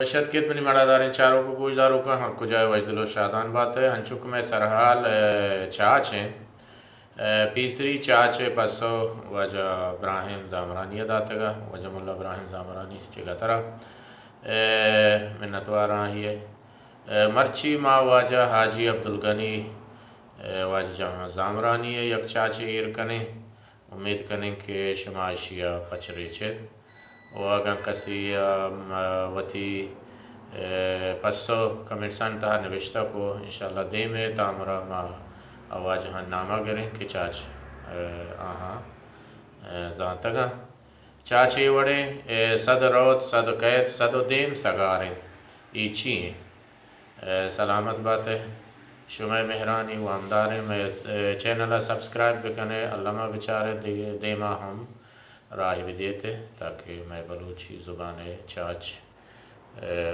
وش اتک ات منی مڑاداریں چاروک و گوشداروکاں، ہر کجا ء وشدل و شادان بات ء۔ انچو کہ مئے سرحال، ء، چاچ انت، ء، پیسری چاچ ء پسو واجہ ابراہیم زامرانی ء داتگ ء، واجہ ملا ابراہیم زامرانی چہ گترا، ء، منتواراں آئی ء۔ ء، مرچی ما واجہ حاجی عبدالغنی، ء، واجہ جمع زامرانی ء یک چاچے ایر کنیں۔ امیت کنیں کہ شما اشی ء پچ ریچ ات و اگاں کسی ء، م، وتی، ء، پسو کمنٹسانی تہا نبشتہ کو، انشاءاللہ دیم ء تامرا ما آ واجہانی نام ء گریں کہ چاچ، ء، آہاں، ء، زانتگاں۔ چاچ اے وڑیں، ء، صد روت، صد کیت، صد و دیم سگار انت۔ اے چی انت؟ ء، سلامت بات ئے۔ شمئے مہرانی وامداریں۔ مئے، ء، چینل ء سبسکرائب بکن ئے، الما بچار ئے، دے-، دیما ہم راہ بدیت ئے تاکہ مئے بلوچی زبان ء چاچ، ء،